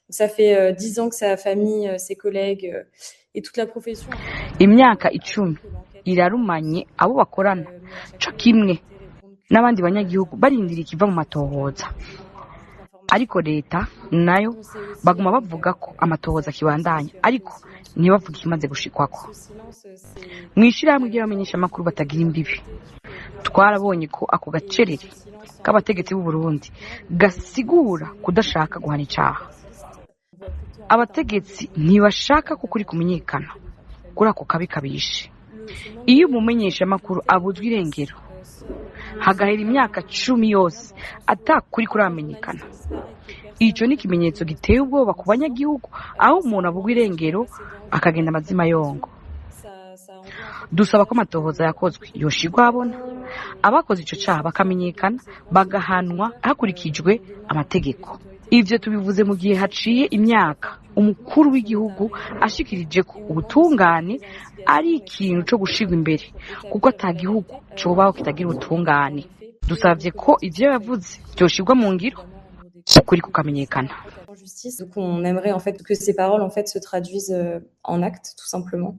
Ça fait 10 ans que sa famille, ses collègues et toute la profession Imyaka 10 irarumanye abo bakorana co kimwe n'abandi banyagihugu barindira ikiva mu matohoza, ariko leta nayo baguma bavuga ko amatohoza akibandanya, ariko ntibavuge ikimaze gushikwako. Mw'ishirahamwe ry'abamenyeshamakuru batagira imbibi twarabonye ko ako gacerere k'abategetsi b'u Burundi gasigura kudashaka guhana icaha. Abategetsi ntibashaka ko ukuri kumenyekana kuri ako kabi kabishe. Iyo umumenyeshamakuru abuzwa irengero hagahera imyaka 10 yose atakuri kuramenyekana, ico ni ikimenyetso giteye ubwoba ku banyagihugu, aho umuntu abugwa irengero akagenda amazima yongo. Dusaba ko amatohoza yakozwe yoshirwa ahabona, abakoze ico caha bakamenyekana, bagahanwa hakurikijwe amategeko. Ivyo tubivuze mu gihe haciye imyaka umukuru w'igihugu ashikirije ko ubutungane ari ikintu co gushirwa imbere, kuko ata gihugu cobaho kitagira ubutungane. Dusavye ko ivyo yavuze vyoshirwa mu ngiro, ukuri kukamenyekana. Justice. Donc on aimerait en fait que ces paroles en fait se traduisent en actes, tout simplement.